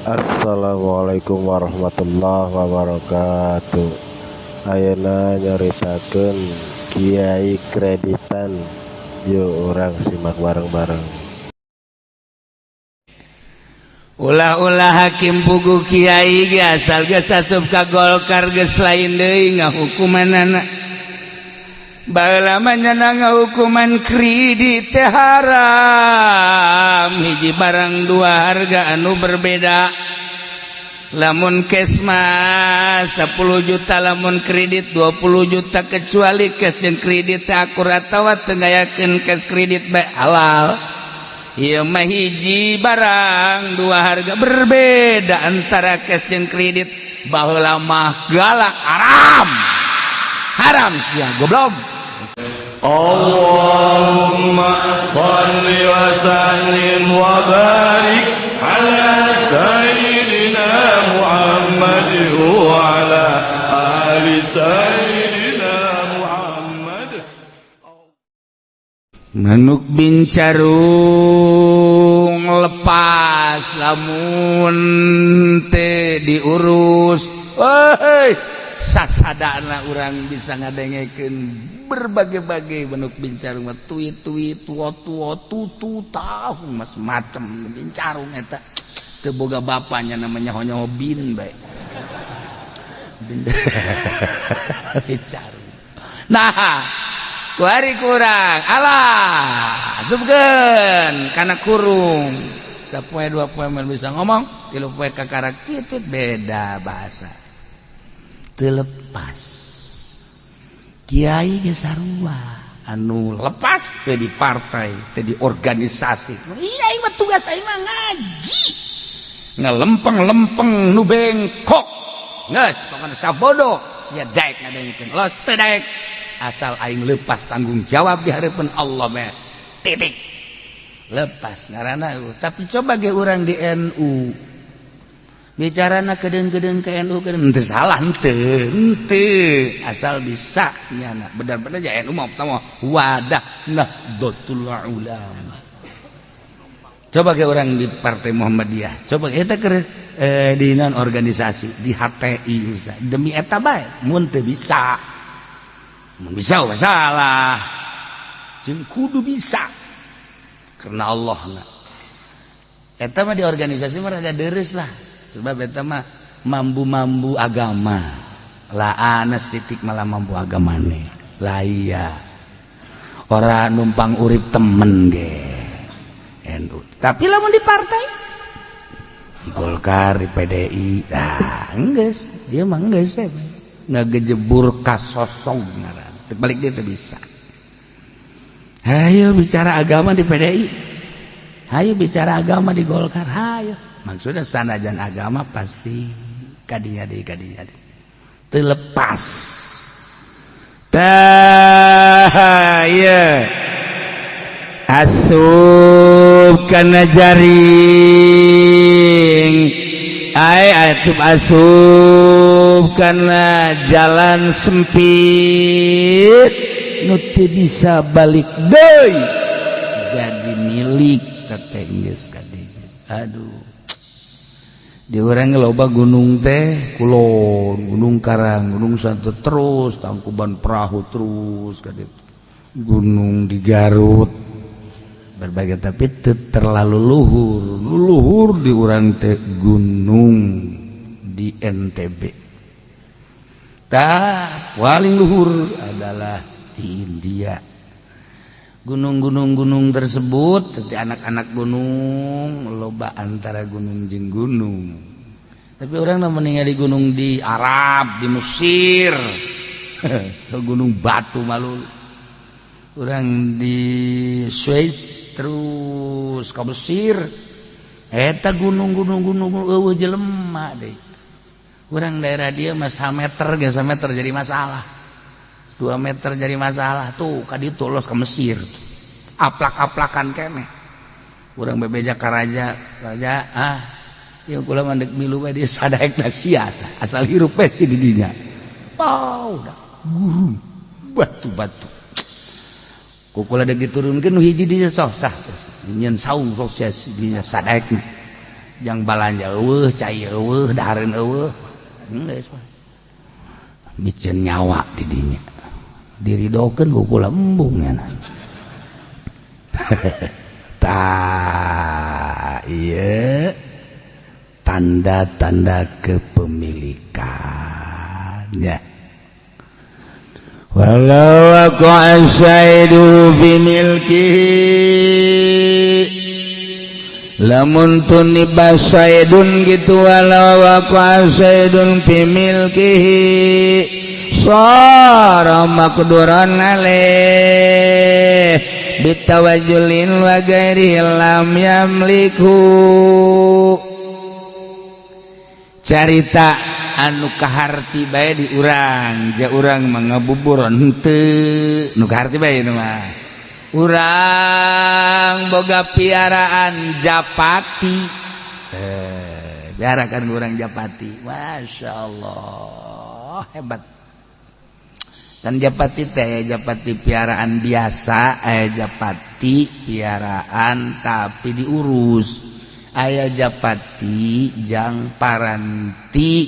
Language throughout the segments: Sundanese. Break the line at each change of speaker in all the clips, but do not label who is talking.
Assalamualaikum warahmatullahi wabarakatuh. Ayeuna nyaritakeun Kiai kreditan. Yuk, urang simak bareng-bareng.
Ulah-ulah hakim pugu kiai ge, asal geus asup ka Golkar geus lain deui ngahukumanana. Baheula mah nyana ngahukuman kredit teh haram, hiji barang dua harga anu berbeda. Lamun cash mah 10 juta, lamun kredit 20 juta, kecuali cash jeung kredit teh akurat atawa teu ngayakeun cash kredit bae halal. Ieu mah hiji barang dua harga berbeda antara cash jeung kredit. Baheula mah galak, haram haram sia goblok.
اللهم صل وسلم وبارك على سيدنا محمد وعلى آل سيدنا محمد.
Manuk bincarung lepas lamun teu diurus. Woi, sasadana urang bisa ngadengekeun berbagai-bagai manuk bincarung mah, tui-tui, tua-tua, tutu, tahu mas macem bincarung eta teu boga bapaknya, namanya honyo bin bae bincarung. Nah, kuari kurang alah asupkeun kana kurung sapoe dua poe mun bisa ngomong, tilu poe kakarak kitu beda bahasa, teu lepas. Kiai ge sarua, anu lepas teu di partai, teu di organisasi. Iya, aing mah tugas aing mah ngaji, ngelempeng-lempeng nu bengkok. Geus pokona sabodo sia daek ngadengekeun, los teu daek, asal aing lepas tanggung jawab di hadapan Allah meh, titik. Lepas ngaranna. Tapi coba ge urang di NU bicarana kedeng-kedeng ke NU, kedeng henteu salah, henteu henteu, asal bisa nyana benar-benar ya. NU mah pertama wadah Nahdlatul Ulama. Coba ke orang di Partai Muhammadiyah, coba kita ke di non organisasi di HTI bisa demi eta bae. Mun teu bisa, mun bisa masalah jeung kudu bisa karena Allah. Na eta mah di organisasi mah rada deres lah, sebab eta mah mambu-mambu agama lah. Anas titik malah mambu agamane lah. Iya, orang numpang urip temen ge NU. Tapi lamun di partai, di Golkar, di PDI, ah geus, dia mah geus ngagejebur kasosong ngaran. Balik dia tuh bisa. Ayo bicara agama di PDI, ayo bicara agama di Golkar, ayo. Maksudnya sanajan agama pasti kadinya di kadinya di terlepas. Tah iya, asup kana jaring ay, asup asup karena jalan sempit nu teu bisa balik deui jadi milik teh geus kadinya. Aduh, di urang loba gunung teh, kulon Gunung Karang, Gunung Santo, terus Tangkuban Perahu, terus kaditu gunung di Garut berbagai, tapi terlalu luhur. Luhur di urang teh gunung di NTB. Tah, paling luhur adalah di India. Gunung-gunung gunung tersebut tapi anak-anak gunung loba antara gunung jeung gunung. Tapi orang meninggal di gunung di Arab, di Mesir, gunung batu malu. Orang di Swiss terus ke Mesir, eta gunung-gunung gunung eueuh jelema deh. Orang daerah dia mah meter ge meter jadi masalah, 2 meter jadi masalah. Tuh ka ditu los ke Mesir, aplak-aplakan keneh. Urang bebeja ka raja, raja, ah ieu kula mah deuk milu bae, dia sadaek sia, asal hirup we si di dinya. Wow, udah gurun batu-batu. Kukula dek diturunkeun hiji di sok sah nyeun saung sukses dinya sadaekna. Jang balanja eueuh, cai eueuh, dahareun eueuh. Geus mah. Miceun nyawa di dinya. Diridokeun ku kula embung nya. Tah, ieu tanda-tanda kepemilikan ya. Walau waqa'a syaidu bi milkihi, lamun tuniba saidun gitu, walau waqa'a saidun fi milkihi sara maqduran alaih bitawajulin wa ghairi lam yamliku. Carita anu kaharti bae di urang, ja urang mangabuburon henteu nu kaharti bae nu mah. Urang boga piaraan japati, piarakan urang japati, Masya Allah hebat. Dan japati teh japati piaraan biasa, japati piaraan tapi diurus. Aya japati jang paranti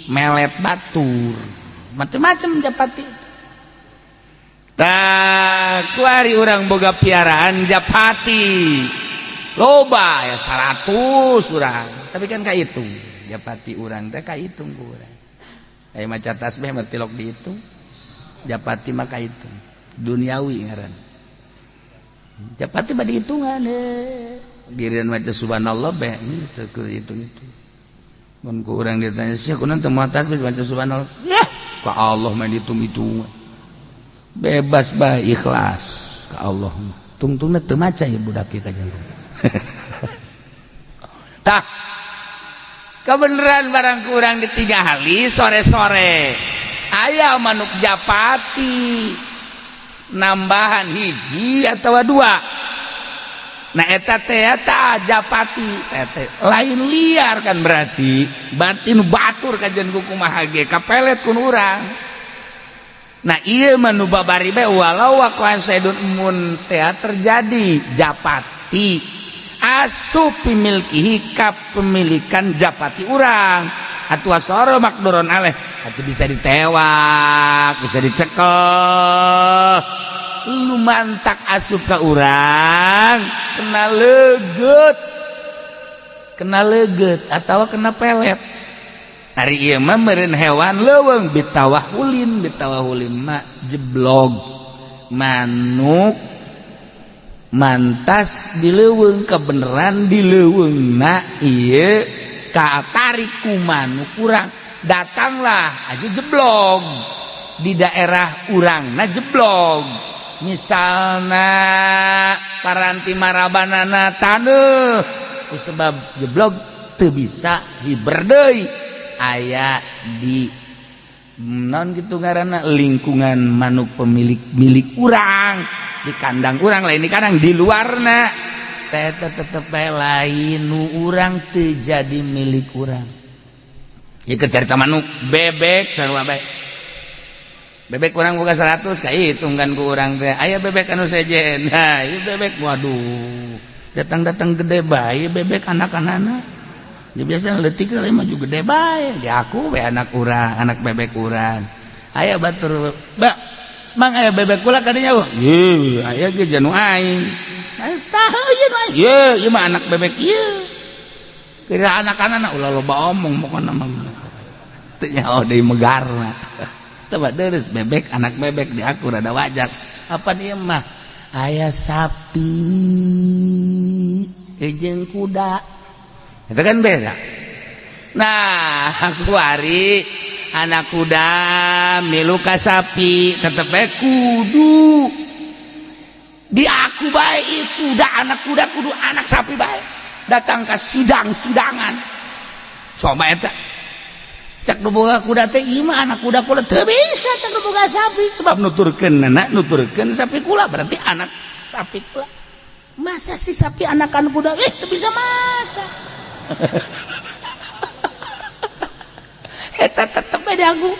melet batur, macem-macem japati. Tak kuari urang boga piaraan japati loba ya 100 urang, tapi kan kahitung japati urang teh kahitung ku urang. Aya maca tasbih mah tilok dihitung, japati mah kahitung duniawi ngaran japati mah dihitungan. Giliran maca subhanallah bae teu hitung-hitung. Mun ku urang ditanya sia kunaon teu mawa tasbih maca subhanallah, ya ka Allah mah dihitung-hitungan. Bebas bae ikhlas ka Allah mah. Tungtungna teu maca ya budak ieu ka jangkung. Tah kebeneran barang kurang ditinggali sore-sore aya manuk japati nambahan hiji atau dua. Nah eta teh eta japati teh lain liar kan, berarti batin batur kajian ku kumaha ge kapelet kun urang. Nah ieu mah nu babari bae walau waqa'an saidun mun teh terjadi japati asup pimilkihi ka pemilikan japati urang atuh soro makduron aleh atuh bisa ditewak, bisa dicekel, lumantak asup ka urang kena leget, kena leget atau kena pelet. Ari ieu mah meureun hewan leuweung bitawahulin, bitawahulin mah jeblog manuk mantas di leuweung, kebeneran di leuweungna ieu katarik ku manuk urang, datanglah aja jeblog di daerah urangna jeblog. Misalna paranti marabanana taneuh sebab jeblog teu bisa hiber deui, aya di non gitu ngaranna lingkungan manuk pemilik milik urang di kandang urang, lain di kandang di luarna teh tetep bae lain nu urang teu jadi milik urang. Ieu carita manuk bebek sarua bae. Bebek kurang boga 100 kahitung kan ku urang teh. Aya bebek anu sejen. Nah, ieu bebek waduh. Datang-datang gede bae bebek anak-anana. Dia biasa leutik lain maju gede bae. Di aku we anak urang, anak bebek urang. Aya batur, "Mbak, Mang aya bebek kula kadinya." Ye, aya ge janu aing. Aya tah ieu mah. Ye, ieu mah anak bebek ieu. Kira anak-anak ulah loba omong pokona mah. Teu nyaho deui megarna. Coba deres bebek anak bebek di aku rada wajar. Apa dia mah aya sapi jeung kuda. Itu kan beda. Nah, aku hari anak kuda milu ka sapi tetep bae kudu di aku bae itu kuda anak kuda kudu anak sapi bae. Datang ke sidang-sidangan. Coba eta cak nu boga kuda teh ieu mah anak kuda kula teu bisa cak nu boga sapi sebab nuturkeun nenek nuturkeun sapi kula berarti anak sapi kula. Masa si sapi anakan kuda teu bisa masa. Eta tetep beda aku.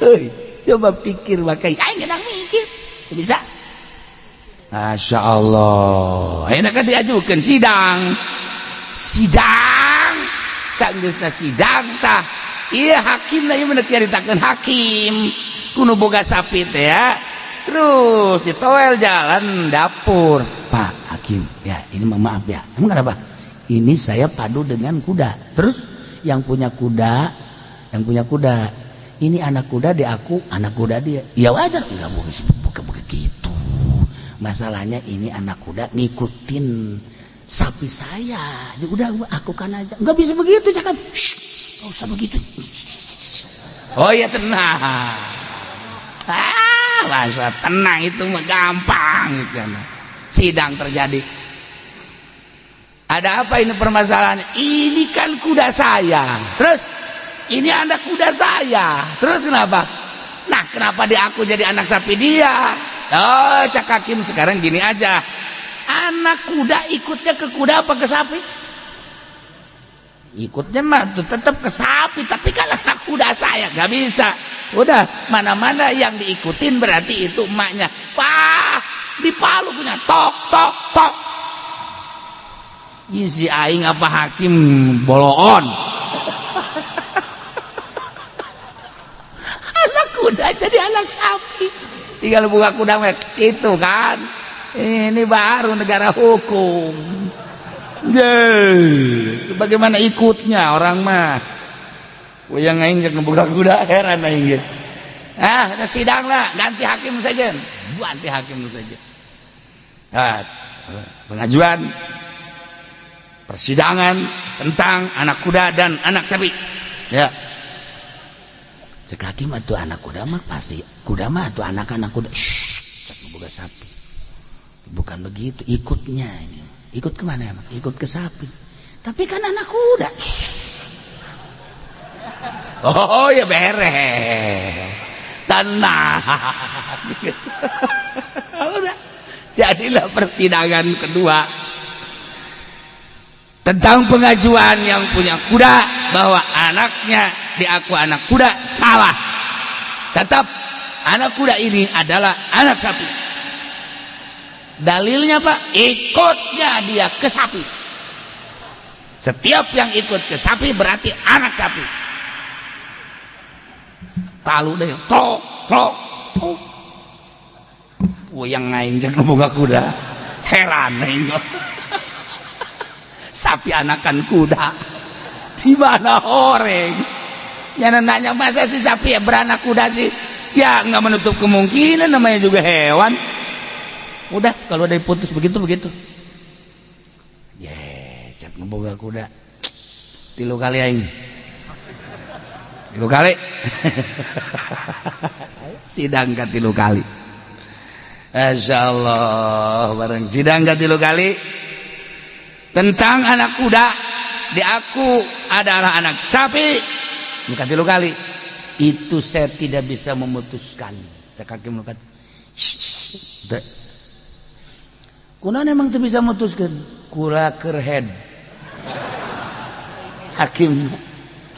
Euy, coba pikir wakai aing geunang mikir teu bisa. Masya Allah. Ayeuna kan diajukeun sidang. Sidang. Sanggeusna sidang tah iya hakim na ieu mah nyaritakeun hakim kudu boga sapi teh ya. Terus ditoel jalan dapur. Pak Hakim, ya ini maaf ya. Emang kenapa? Ini saya padu dengan kuda. Terus yang punya kuda, yang punya kuda, ini anak kuda di aku, anak kuda dia. Ya wajar, nggak boleh buka begitu. Masalahnya ini anak kuda ngikutin sapi saya. Ya udah aku kan aja. Nggak bisa begitu, cakap. Shh, nggak usah begitu. Oh ya tenang. Ah, masa tenang itu mah gampang gitu. Sidang terjadi. Ada apa ini permasalahannya? Ini kan kuda saya. Terus ini anak kuda saya. Terus kenapa? Nah, kenapa dia aku jadi anak sapi dia? Oh, cak hakim sekarang gini aja. Anak kuda ikutnya ke kuda apa ke sapi? Ikutnya mah tuh tetap ke sapi, tapi kan anak kuda saya nggak bisa. Udah, mana-mana yang diikutin berarti itu emaknya. Wah, dipalu punya tok tok tok. Isi aing apa hakim boloon. Anak kuda jadi anak sapi. Tinggal buka kuda mek itu kan. Ini baru negara hukum. Ye, bagaimana ikutnya orang mah? Yang aing jeung buka kuda heran aing ge. Ah, sidang lah, ganti hakim saja. Ganti hakim saja. Ah, pengajuan persidangan tentang anak kuda dan anak sapi. Ya. Cek hakim atuh anak kuda mah pasti kuda mah atuh anak-anak kuda. Shh, cek boga sapi. Bukan begitu ikutnya ini. Ikut kemana emang? Ikut ke sapi. Tapi kan anak kuda. Shh. Oh ya beres. Tenang. Gitu. Udah. Jadilah persidangan kedua tentang pengajuan yang punya kuda bahwa anaknya diaku anak kuda salah. Tetap anak kuda ini adalah anak sapi. Dalilnya Pak, ikutnya dia ke sapi. Setiap yang ikut ke sapi berarti anak sapi. Palu deh, tok tok tok. Yang ngain jeung boga kuda. Heran aing. Sapi anakan kuda. Di mana horeng? Nyana nanya masa sih sapi ya beranak kuda sih? Ya nggak menutup kemungkinan, namanya juga hewan. Udah kalau udah diputus begitu begitu. Ye, cek boga kuda. 3 kali aing. 3 kali. Sidang ka 3 kali. Masya Allah, bareng sidang ka 3 kali tentang anak kuda diaku adalah anak sapi bukan 3 kali. Itu saya tidak bisa memutuskan. Cek hakim nu kunaon emang teu bisa memutuskan? Kula keur head. Hakim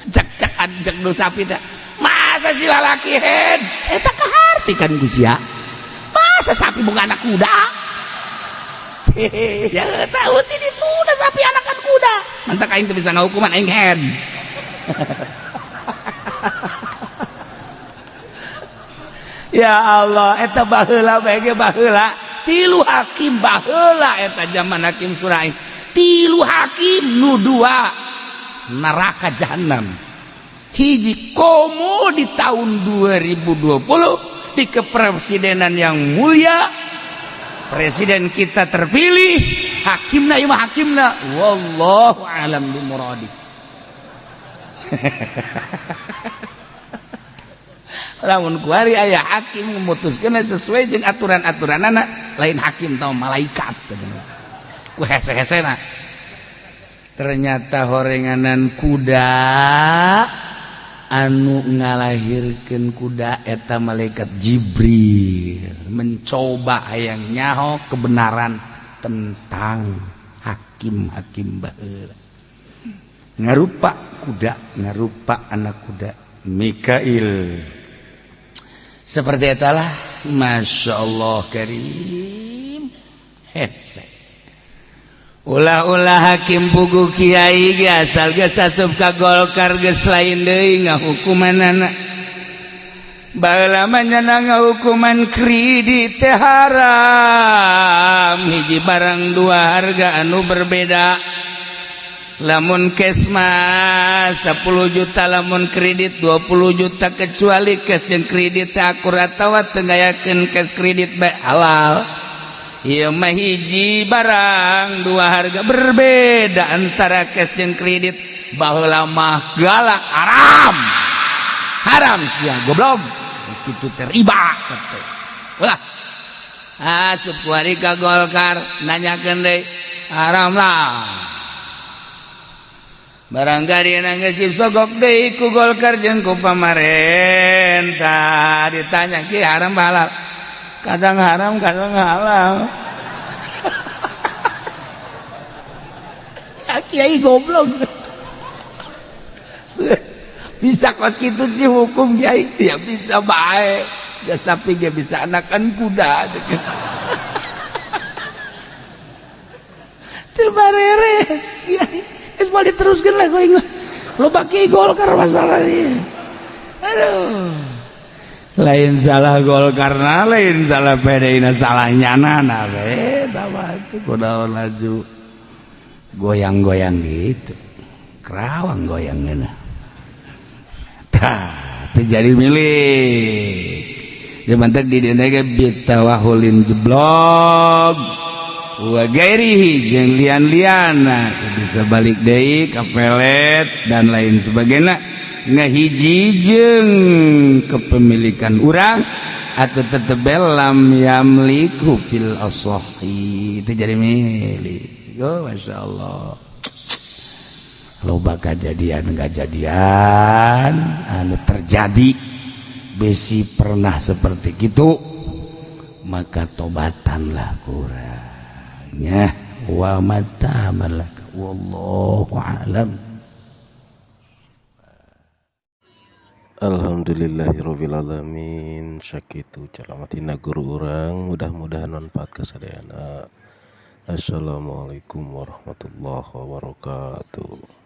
cek cek cek nu sapi teh. Masa si lalaki head? Eta kaharti kan Gusia. Masa sapi bukan anak kuda? Ya tahu tidak itu udah sapi anakan kuda. Mantak aing teu bisa ngahukuman aing head. Ya Allah, eta baheula bae ge baheula. 3 hakim baheula eta zaman hakim Suraing. 3 hakim nu 2 neraka jahanam. Hiji komo di tahun 2020 di kepresidenan yang mulia, presiden kita terpilih, hakimna ieu mah hakimna wallahu alam bi muradi. Lamun kuari aya hakim memutuskeun sesuai jeung aturan-aturanana, lain hakim tau malaikat ku hese-hesena. Ternyata horenganan kuda anu ngalahirkeun kuda eta malaikat Jibril mencoba hayang nyaho kebenaran tentang hakim-hakim baheula. Ngarupa kuda, ngarupa anak kuda Mikail. Seperti itulah, Masya Allah Karim. Hese. Ulah-ulah hakim pugu kiai ge asal geus asup ka Golkar geus lain deui ngahukumanana. Baheula mah nyana ngahukuman kredit teh haram, hiji barang dua harga anu berbeda. Lamun cash mah 10 juta, lamun kredit 20 juta, kecuali cash jeung kredit teh akurat atawa teu ngayakeun cash kredit bae halal. Ieu mah hiji barang dua harga berbeda antara cash jeung kredit. Baheula mah galak, haram haram sia goblok, geus kitu teh riba teh. Ulah asup kuari ka Golkar nanyakeun deui, haram lah. Barangkali geus disogok deui ku Golkar jeung ku pamarentah, ditanya, "Ki, haram halal?" "Kadang haram, kadang halal." Kiai goblok bisa kos gitu sih hukum kiai ya bisa baik ya, sapi ge bisa anakan kuda teu bareres kiai. Geus moal diteruskeun lah ku aing, loba kiai Golkar masalah ieu. Aduh, lain salah Golkarna, lain salah PDI na, salah nyana na we tah itu kunaon laju goyang-goyang gitu, Kerawang goyang geuna tah teu jadi milik dia mantak di dieu ge bitawahulin jeblog wa gairihi jeung lian-liana bisa balik deui ka pelet dan lain sebagainya, ngahiji jeung kepemilikan urang atau tetep lam yamliku fil asahi itu jadi milik. Oh, masya Allah, loba kejadian-kejadian anu terjadi besi pernah seperti gitu, maka tobatanlah kurangnya wa mata malaka wallahu alam.
Alhamdulillahirabbil alamin. Sakitu calamatina guru urang, mudah-mudahan manfaat kasadayana. Assalamualaikum warahmatullahi wabarakatuh.